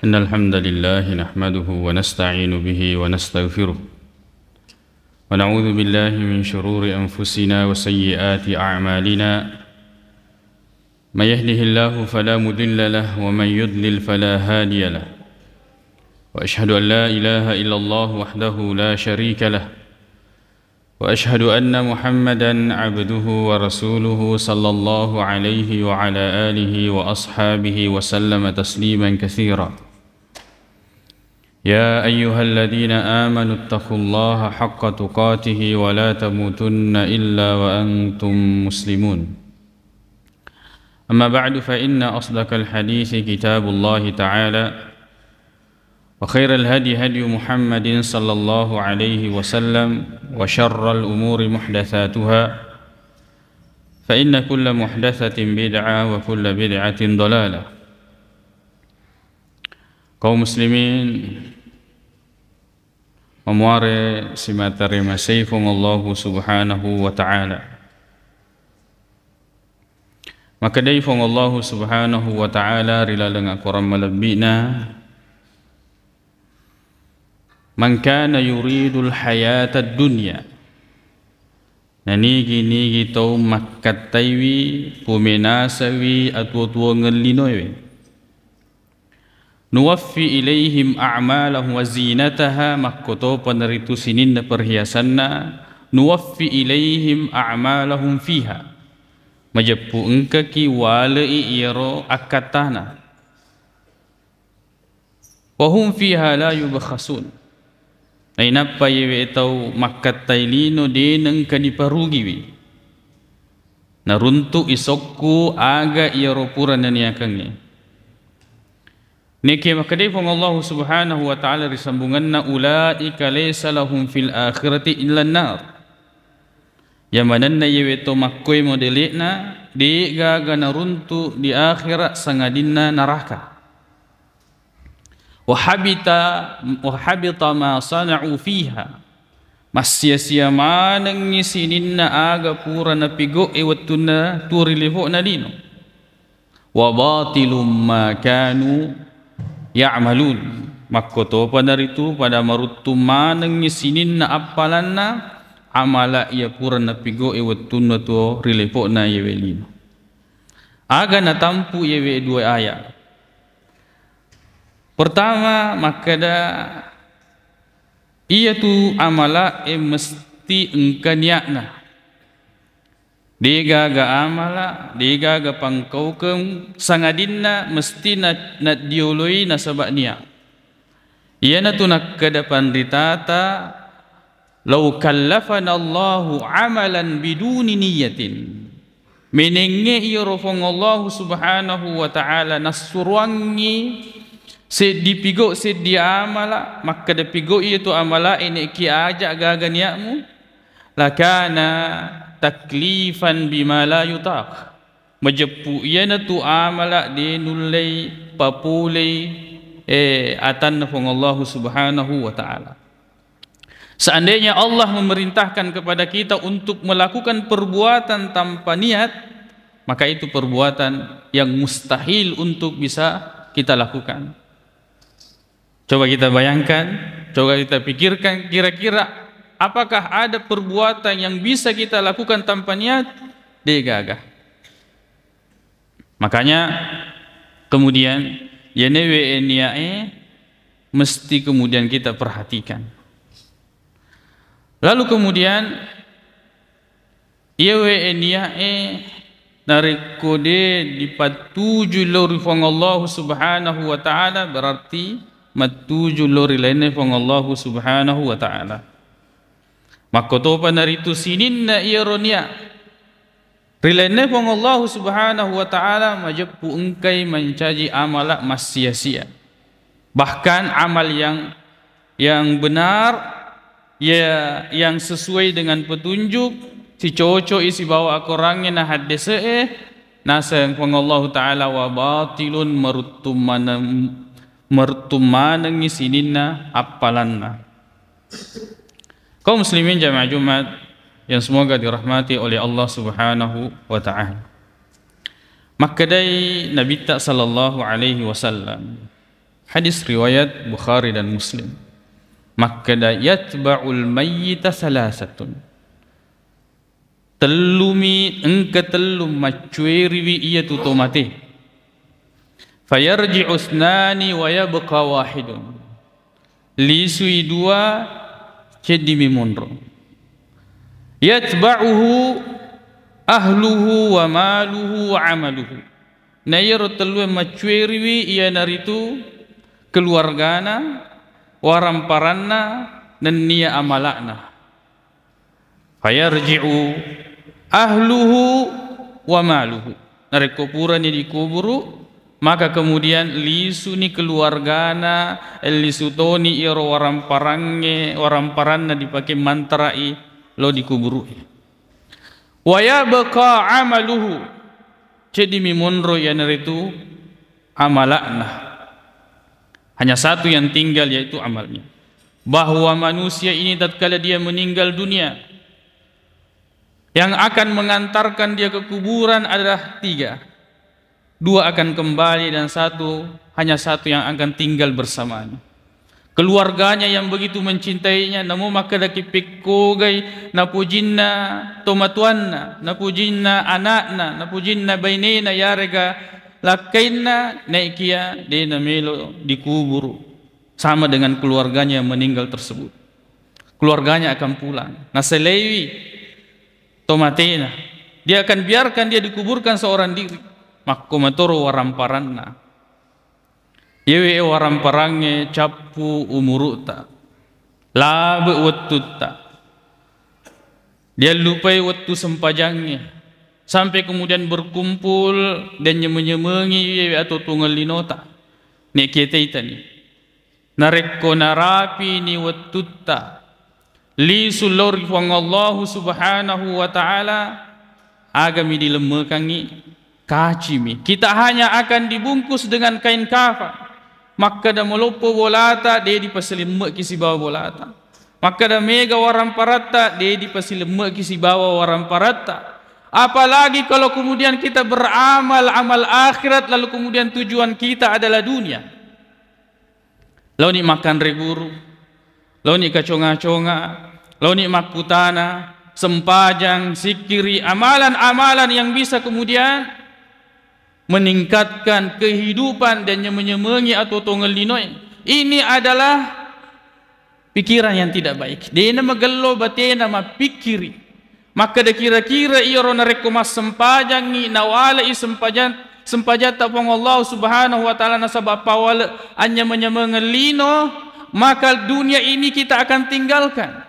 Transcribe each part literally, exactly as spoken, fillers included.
إن الحمد لله نحمده ونستعين به ونستغفره، ونعوذ بالله من شرور أنفسنا وسيئات أعمالنا. من يهده الله فلا مضل له، ومن يضلل فلا هادي له. وأشهد أن لا إله إلا الله وحده لا شريك له، وأشهد أن محمدا عبده ورسوله، صلى الله عليه وعلى آله وأصحابه وسلم تسليما كثيرا. يا أيها الذين آمنوا اتقوا الله حق تقاته ولا تموتن إلا وأنتم مسلمون. أما بعد، فإن أصدق الحديث كتاب الله تعالى، وخير الهدي هدي محمد صلى الله عليه وسلم، وشر الأمور محدثاتها، فإن كل محدثة بدعة، وكل بدعة ضلالة. Kaum muslimin, mamuare simata rimasei Fuang Allahu Subhanahu wa Ta'ala. Makkedai Fuang Allahu Subhanahu wa Ta'ala ri laleng akorang malebbi'na, "Man kana yuridul hayatad dunya." Nanigi-nigi tau makkattaiwi, pumenasawi atuo-tuongeng linoewe. "Nuwaffi ilaihim a'malahum wa zinataha," makkotopa naritu sininna perhiasanna, "nuwaffi ilaihim a'malahum fiha." Majeppu engkaki walei iyaro akkattana. "Wa hum fiha la yubkhasun." Nainappa iyewe tau makkattai lino de nengka diparugiwi. Naruntu isokku aga iyaro pura naniakengnge. Nekke makkedai Fuang Allahu Subhanahu wa Ta'ala ri sambungenna, "Ulaika laisa lahum fil akhirati illa nar." Yamanenna iyewe to makkoe modele'na, de gaga naruntu di akhirat sangadinna naraka. Wa habita, wa habita ma sana'u fiha. Massia-sia manengngi sininna aga pura napigo'e wettunna tuo ri lefo'na lino. Wa batilum ma kanu ya'malun. Makkotopa naritu pada maruttung manengngi sininna appalanna amala iya pura napigo'e wettunna tuo ri lefo'na iyewe lino. Aga natampu iyewe dua ayat. Pertama, makkeda, iyatu amala'e mesti engka niatna. Degaga amala, degaga pangkaukeng, sangadinna mesti na-, naddioloi nasaba niat. Iyanatu nakkeda panritata, "Lau kallafana Allahu amalan biduni niyatin." Menengnge iyaro Fuang Allahu Subhanahu wa Ta'ala nassuruangngi seddi pigo seddi amala, makkeda pigo iyatu amala e ne'ki aja gaga niatmu, lakana taklifan bima la yutaq. Majeppu iyanatu amala de nullei papolei, eh, atanna Fuang Allahu Subhanahu wa Ta'ala. Seandainya Allah memerintahkan kepada kita untuk melakukan perbuatan tanpa niat, maka itu perbuatan yang mustahil untuk bisa kita lakukan. Coba kita bayangkan, coba kita pikirkan, kira-kira apakah ada perbuatan yang bisa kita lakukan tanpa niat? De gaga. Makanya kemudian, yenewe niae mesti kemudian kita perhatikan. Lalu kemudian, iyewe niae narekko de dipattuju lao ri Fuang Allahu Subhanahu wa Ta'ala, berarti mattuju lao ri lainna Fuang Allahu Subhanahu wa Ta'ala. Makkotopa naritu sininna iyaro niat ri lainna Fuang Allahu Subhanahu wa Ta'ala, majeppu engkai mancaji amala massia-sia. Bahkan amal yang, yang benar, ya, yang sesuai dengan petunjuk, sicocoi sibawa akorangnge na haddese'e, naseng Fuang Allahu Ta'ala, wa batilun, maruttung maneng-, maruttung manengngi sininna appalanna. Kaum muslimin jamaah Jumat yang semoga dirahmati oleh Allah Subhanahu wa Ta'ala. Makkedai Nabitta sallallahu alaihi wasallam, Hadis riwayat Bukhari dan Muslim. Makkeda, "Yatba'ul mayyita salasatun." Tellumi, engka tellu maccueriwi iyatu to mate. "Fayarji'u isnani wa yabqa wahidun." Lisui dua, ceddimi monro. "Yatba'uhu ahluhu wa maluhu wa amaluhu." Na iyaro tellue maccueriwi, iyanaritu keluargana, waramparanna, nennia amala'na. "Fayarji'u ahluhu wa maluhu." Narekko purani dikuburu, maka kemudian lisuni keluargana, lisu toni iyaro waramparangnge, waramparanna dipake mantarai lo dikuburui. "Wa yabqa amaluhu." Ceddimi monro, iyanaritu amala'na. Hanya satu yang tinggal, yaitu amalnya. Bahwa manusia ini tatkala dia meninggal dunia, yang akan mengantarkan dia ke kuburan adalah tiga. Dua akan kembali dan satu, hanya satu yang akan tinggal bersamanya. Keluarganya yang begitu mencintainya, namo makkeda kipekkogai napojinna tomatuanna, napojinna anakna, napojinna bainena, yarega lakkainna, naekia de namelo dikuburu sama dengan keluarganya yang meninggal tersebut. Keluarganya akan pulang. Naselaiwi tomatena. Dia akan biarkan dia dikuburkan seorang diri. Makko matoro waramparanna. Yewe waramparangnge cappu umuru'ta. Labe wettutta. Diallupai wettu sempajangnge. Sampai kemudian berkumpul dan nyeme-nyemengi yewe atau tungel linota. Nek kieteitani. Narekko narapini wettutta lisu lao ri Puang Allahu Subhanahu wa Ta'ala, agami dilemmekangngi? Kacimi. Kita hanya akan dibungkus dengan kain kafan. Makkeda maloppo bolata, de dipasilemme'ki sibawa bolata. Makkeda mega waramparatta, de dipasilemme'ki sibawa waramparatta. Apalagi kalau kemudian kita beramal amal akhirat, lalu kemudian tujuan kita adalah dunia. Laoni makkanre guru, laoni kaconga-conga, laoni makkutana, sempajang, sikkiri, amalan-amalan yang bisa kemudian meningkatkan kehidupan dan nyeme-nyemengi atau tongeng linoe. Ini adalah pikiran yang tidak baik. Dena magello batena mappikiri. Makkeda kira-kira iyaro narekko massempajangngi, nawale'i sempajang, sempajatta Puang Allah Subhanahu wa Ta'ala nasaba pawale anyameng-nyamengeng lino, maka dunia ini kita akan tinggalkan.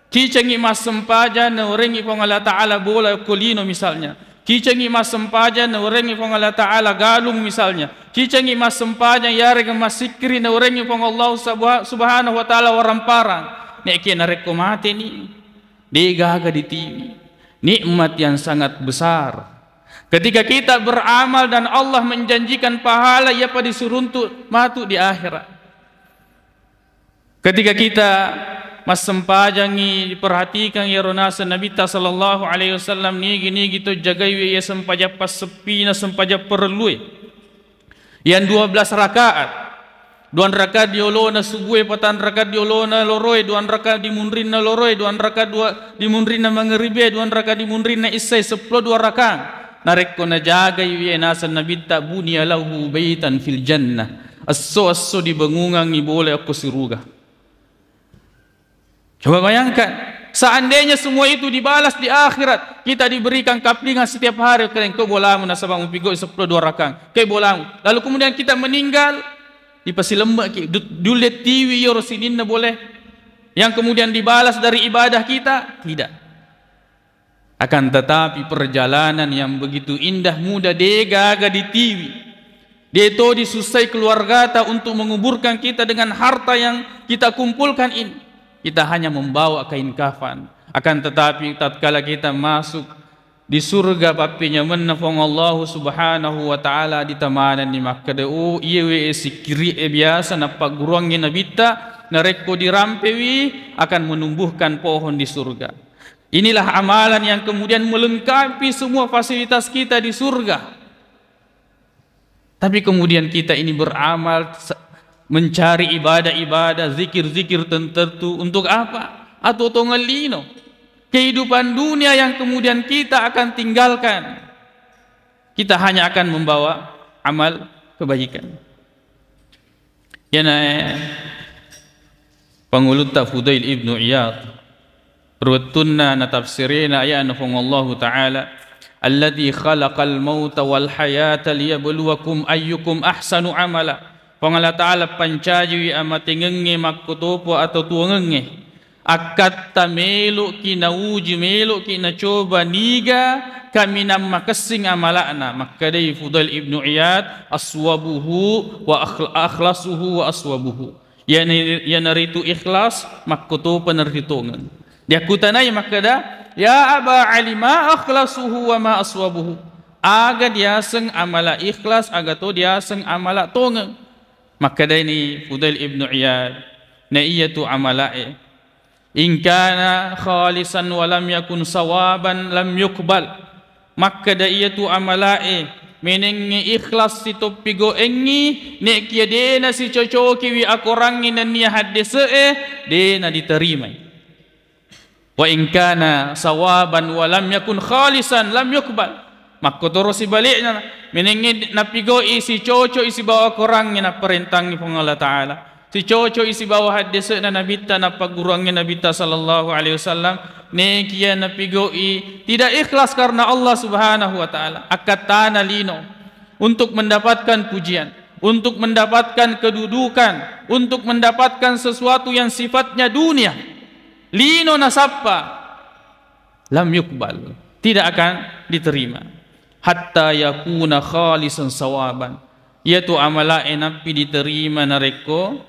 Cicengngi massempajang, nawerengngi Puang Allah Ta'ala bola ko lino misalnya. Cicengngi massempajang, nawerengngi Puang Allah Ta'ala galung misalnya. Cicengngi massempajang, yarega massikkiri, nawerengngi Puang Allah Subha-, Subhanahu wa Ta'ala waramparang. Nekke narekko mateni, de gaga ditiwi. Nikmat yang sangat besar. Ketika kita beramal dan Allah menjanjikan pahala, iyapa disuruntuk matu di akhirat. Ketika kita massempajangngi, diperhatikan iyaro naseng Nabitta sallallahu alaihi wasallam, nigi-nigi to jagaiwi iya sempajang passeppina, sempajang parellue. Yang dua belas rakaat, dua rakaat di olona subue, patang rakaat di olona loroe, dua rakaat di munrinna loroe, dua rakaat dua, di munrinna mangeribe, dua rakaat di munrinna issae, seppulo dua rakaat. Narekko najagaiwi naseng Nabitta, buniya lahu baitan fil jannah. Esso-esso dibangungangngi bola okko suruga. Coba bayangkan, seandainya semua itu dibalas di akhirat, kita diberikan kaplingan setiap hari, kalian, "Kau bolamu nasaba mupigau seppulo dua rakang, kau bolamu." Lalu kemudian kita meninggal, dipasilemmeki, du-, dulle tiwi iyaro sininna boleh, yang kemudian dibalas dari ibadah kita? Tidak. Akan tetapi, perjalanan yang begitu indah, mudah, de gaga ditiwi. De to disussai keluargata untuk menguburkan kita dengan harta yang kita kumpulkan ini. Kita hanya membawa kain kafan. Akan tetapi, tatkala kita masuk di surga pappenyamenna Puang Allahu Subhanahu wa Ta'ala, ditamanenni makkeda, "Oh, iyewe sikkiri e biasa nappagguruangngi Nabitta, narekko dirampewi akan menumbuhkan pohon di surga." Inilah amalan yang kemudian melengkapi semua fasilitas kita di surga. Tapi kemudian kita ini beramal se-, mencari ibadah-ibadah, zikir-zikir tertentu. Untuk apa? Atau tongeng lino. Kehidupan dunia yang kemudian kita akan tinggalkan. Kita hanya akan membawa amal kebaikan. Iyanae Pangulutta Fudail ibnu Iyad, ri wettunna natafsirina aya'na Puang Allahu Ta'ala, "Alladzi khalaqal mauta wal hayata liyabluwakum ayyukum ahsanu amala." Puang Allah Ta'ala pancajiwi amatengengnge makkotopa atau tuongengnge. Akkatta melo'ki nauji, melo'ki nacoba niga kaminang makessing amala'na. Makkedai Fudail ibnu Iyad, "Aswabuhu wa akhla-, akhlasuhu wa aswabuhu." Iyana-, iyanaritu ikhlas, makkotopa naritu tongeng. Diakkutanai makkeda, "Ya Aba Ali, ma akhlasuhu wa ma aswabuhu?" Aga diaseng amala ikhlas, aga to diaseng amala tongeng? Makkedaini Fudail ibnu Iyad, na iyatu amala'e, "In kana khalisan wa lam yakun sawaban lam yuqbal." Makkeda iyatu amala'e, menengnge ikhlas sitoppigoengngi, ne'kiya dena sicocokiwi akorangngi nenniya haddese'e, dena diterimai. "Wa in kana sawaban wa lam yakun khalisan lam yuqbal." Makkotoro sibalikna, menengnge napigoi sicocoi sibawa akorangngi napparentangngi Puang Allah Ta'ala. Sicocoi sibawa haddese'na Nabitta, nappagguruangngi Nabitta sallallahu alaihi wasallam, nekiya napigoi tidak ikhlas karena Allah Subhanahu wa Ta'ala, akkattana lino untuk mendapatkan pujian, untuk mendapatkan kedudukan, untuk mendapatkan sesuatu yang sifatnya dunia, lino nasappa, lam yukbal, tidak akan diterima. Hatta yakuna khalisan sawaban. Iyatu amala'e nappi diterima narekko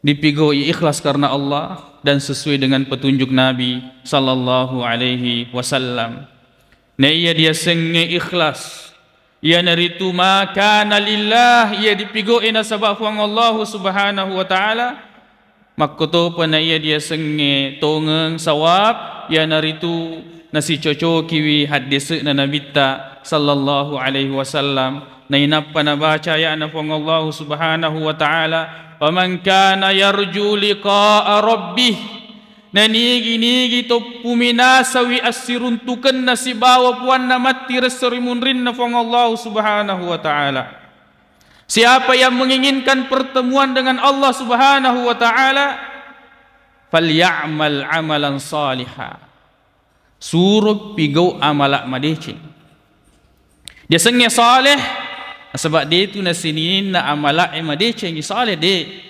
dipigoi ikhlas karena Allah dan sesuai dengan petunjuk Nabi sallallahu alaihi wasallam. Na iya diasengnge ikhlas, iyanaritu ma kana lillah, iya dipigoi nasaba Puang Allahu Subhanahu wa Ta'ala, makkotopa na iya diasengnge tongeng sawab, iyanaritu nasicocokiwi haddese'na Nabitta sallallahu alaihi wasallam. Nainappa nabaca aya'na Puang Allahu Subhanahu wa Ta'ala, "Faman kana yarju liqa'a rabbih." Nanigi-nigi to puminasawi assiruntukenna sibawa puanna matti resso ri munrinna Puang Allahu Subhanahu wa Ta'ala. Siapa yang menginginkan pertemuan dengan Allah Subhanahu wa Ta'ala, "Falyamal amalan saliha." Suro pigau amala madeceng. Diasengnge saleh, nasaba detu nasininna amala'e madeceng, saleh de.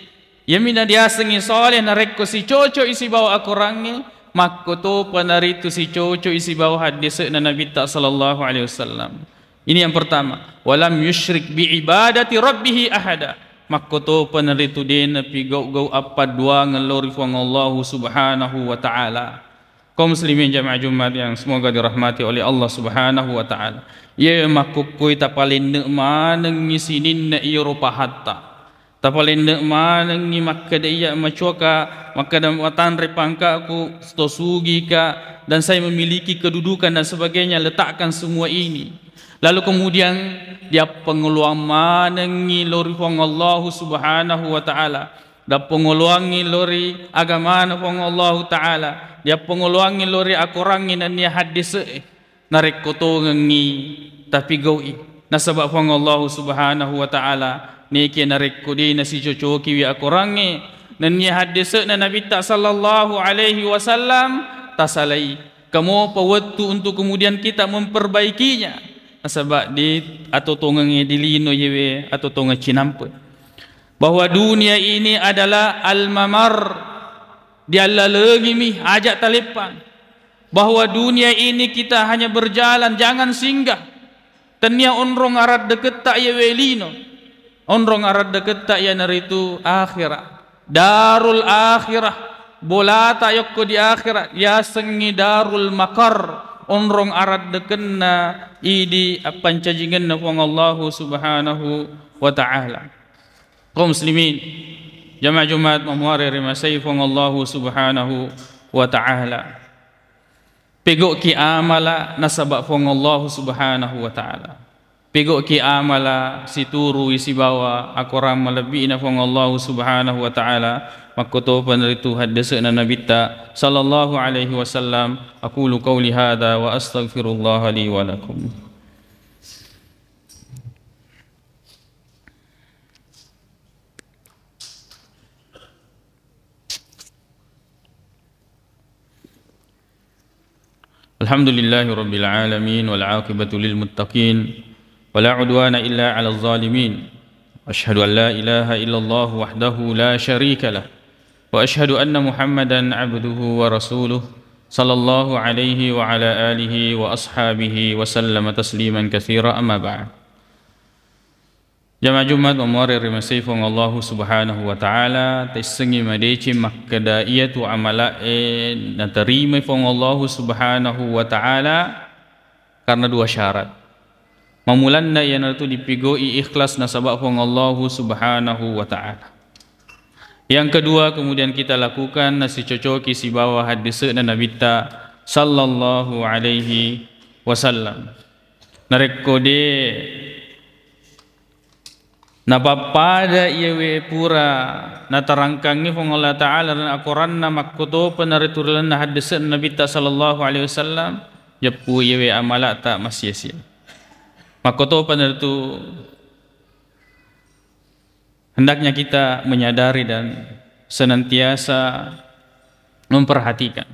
Iyami na diasengnge saleh narekko sicocoi sibawa akorangnge, makkotopa naritu sicocoi sibawa haddese'na Nabitta sallallahu alaihi wasallam. Ini yang pertama, "Walam yusyrik bi ibadati rabbihi ahada." Makkotopa naritu de napigau-gau appadduangeng lao ri Puang Allahu Subhanahu wa Ta'ala. Kaum muslimin jamaah Jumat yang semoga dirahmati oleh Allah Subhanahu wa Ta'ala. Iye makkukkui tapalenne manengngi sininna iyaro pahatta. Tapalenne manengngi makkeda iya macuaka, makkeda matanre pangkaku, to sugika, dan saya memiliki kedudukan dan sebagainya, letakkan semua ini. Lalu kemudian diappangoloang manengngi lao ri Puang Allahu Subhanahu wa Ta'ala. Diappangoloangngi lao ri agamana Puang Allahu Ta'ala. Diappangoloangngi lao ri akorangngi nennia haddese'e. Narekko tongengngi tapigau'i, nasaba Puang Allahu Subhanahu wa Ta'ala, nekiya narekko de nasicocokiwi akorangnge nennia haddese'na Nabitta sallallahu alaihi wasallam, tasalai. Kamopa wettu untuk kemudian kita memperbaikinya, nasaba de atau tongengnge dilino yewe atau tongeng cinampe. Bahwa dunia ini adalah al-mamar, diallalengimi, aja taleppang. Bahwa dunia ini kita hanya berjalan, jangan singgah. Tennia onrong araddeketta iye welino. Onrong araddeketta iyanaritu akhirat. Darul akhirah. Bolata yokko di akhirat. Yasengngi darul makar. Onrong araddekenna idi appancajingenna Puang Allahu Subhanahu wa Ta'ala. Kaum muslimin, jamaah Jumat mamuare rimasei Puang Allahu Subhanahu wa Ta'ala. Pegoki amala nasaba Puang Allahu Subhanahu wa Ta'ala. Pego'ki amala siturui sibawa akorang malebbi'na Puang Allahu Subhanahu wa Ta'ala, makkotopa naritu haddese'na Nabitta sallallahu alaihi wasallam. Aqulu qauli hadza wa astaghfirullaha li wa lakum. الحمد لله رب العالمين، والعاقبة للمتقين، ولا عدوان إلا على الظالمين. أشهد أن لا إله إلا الله وحده لا شريك له، وأشهد أن محمدا عبده ورسوله، صلى الله عليه وعلى آله وأصحابه وسلم تسليما كثيرا، أما بعد. Jamaah Jumat mamuare ri masei Puang Allahu Subhanahu wa Ta'ala, taissengngi madeceng makkeda iyatu amala'e naterimai Puang Allahu Subhanahu wa Ta'ala karena dua syarat. Mamulanna iyanaritu dipigau'i ikhlas nasaba Puang Allahu Subhanahu wa Ta'ala. Yang kedua, kemudian kita lakukan nasicocoki sibawa haddese'na Nabitta sallallahu alaihi wasallam. Narekko de napappada iyawe pura natarangkangngi Puang Allah Ta'ala dan akoranna, makkotopa naritu ri lalenna haddese'na Nabitta sallallahu alaihi wasallam, jeppu iyawe amala'ta massia-sia. Makkotopa naritu hendaknya kita menyadari dan senantiasa memperhatikan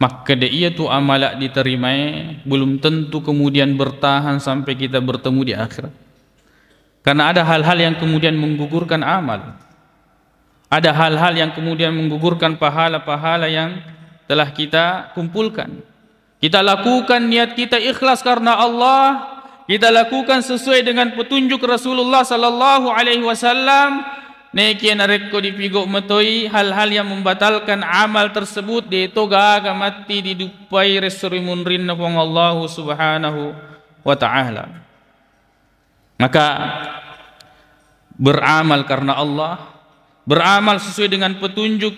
makkeda iyatu amala diterimai belum tentu kemudian bertahan sampai kita bertemu di akhirat. Karena ada hal-hal yang kemudian menggugurkan amal. Ada hal-hal yang kemudian menggugurkan pahala-pahala yang telah kita kumpulkan. Kita lakukan niat kita ikhlas karena Allah, kita lakukan sesuai dengan petunjuk Rasulullah sallallahu alaihi wasallam. Nekia narekko dipigau metoi hal-hal yang membatalkan amal tersebut, de to gaga matti diduppai resso ri munrinna Puang Allahu Subhanahu wa Ta'ala. Maka beramal karena Allah, beramal sesuai dengan petunjuk,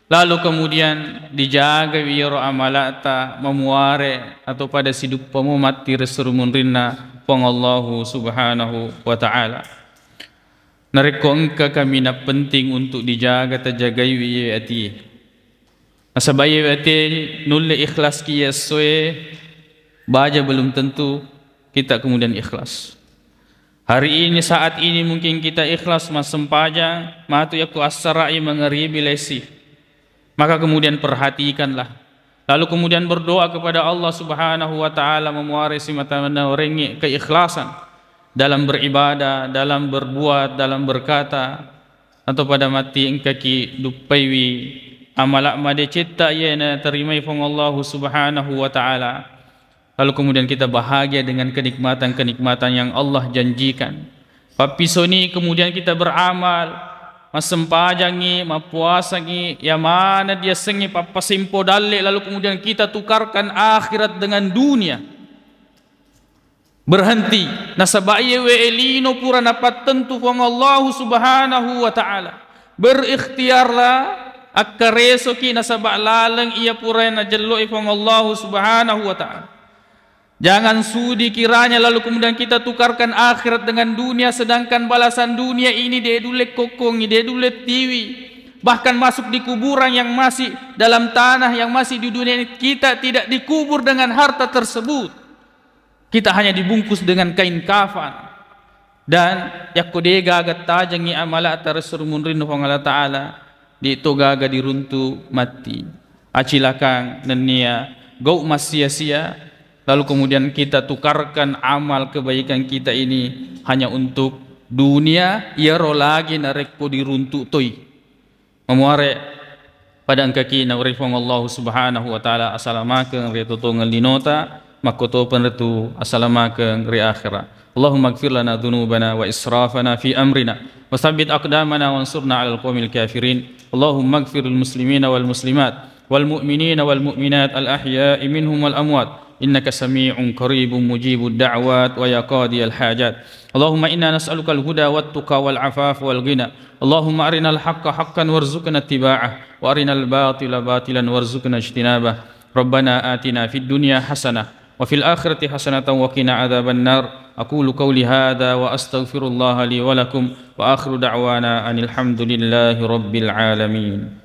lalu kemudian dijaga iyaro amalata mamuare atau pada siduppamo matti resso ri munrinna Puang Allahu Subhanahu wa Ta'ala. Narekko engka kaminang penting untuk dijaga, tajagaiwi iye atie. Nasaba iye atie nulle ikhlas ki essoe, baja belum tentu kita kemudian ikhlas. Hari ini, saat ini mungkin kita ikhlas massempajang, matu yakko assarai mangaribi lesi. Maka kemudian perhatikanlah. Lalu kemudian berdoa kepada Allah Subhanahu wa Ta'ala, memuare simata naorengnge keikhlasan dalam beribadah, dalam berbuat, dalam berkata, atau pada matti engkaki duppaiwi amala madecetta iye naterimai Puang Allahu Subhanahu wa Ta'ala. Lalu kemudian kita bahagia dengan kenikmatan-kenikmatan yang Allah janjikan. Pappisoni kemudian kita beramal, massempajangi, mappuasangi, ya mana diassengi pappasimpo dalle, lalu kemudian kita tukarkan akhirat dengan dunia. Berhenti, nasaba iye we elino pura napattentu Puang Allahu Subhanahu wa Ta'ala. Berikhtiarlah, akkaresoki nasaba laleng iya pura najelloi Puang Allahu Subhanahu wa Ta'ala. Jangan sudi kiranya lalu kemudian kita tukarkan akhirat dengan dunia, sedangkan balasan dunia ini de dulle kokkongi, de dulle tiwi. Bahkan masuk di kuburan yang masih dalam tanah, yang masih di dunia ini, kita tidak dikubur dengan harta tersebut. Kita hanya dibungkus dengan kain kafan. Dan yakko de gaga tajengngi amala taressurung munrinna Puang Allah Ta'ala, de to gaga diruntu matti. Acilakang nennia gau massia-sia, lalu kemudian kita tukarkan amal kebaikan kita ini hanya untuk dunia, iyaro lagi narekko diruntu toi. Mamuare pada engkaki naurifong Allahu Subhanahu wa Ta'ala asalamakeng ri totongeng linota, makkotopeng ritu asalamakeng ri akhira. Allahumma ighfir lana dzunubana wa israfana fi amrina wa tsabbit aqdamana wansurna 'alal qaumil kafirin. Allahumma ighfir lil muslimina wal muslimat wal mu'minina wal mu'minat al ahya'i minhum wal amwat. Innaka sami'un qaribun mujibud da'wat wa ya qadiyal hajat. Allahumma inna nas'alukal huda wat tuqa wal afafa wal ghina. Allahumma arinal haqqa haqqan warzuqna ittiba'ah wa arinal batila batilan warzuqna ijtinabah. Rabbana atina fid dunya hasanah وفي الآخرة حسنة وقنا عذاب النار. أقول قولي هذا وأستغفر الله لي ولكم، وآخر دعوانا أن الحمد لله رب العالمين.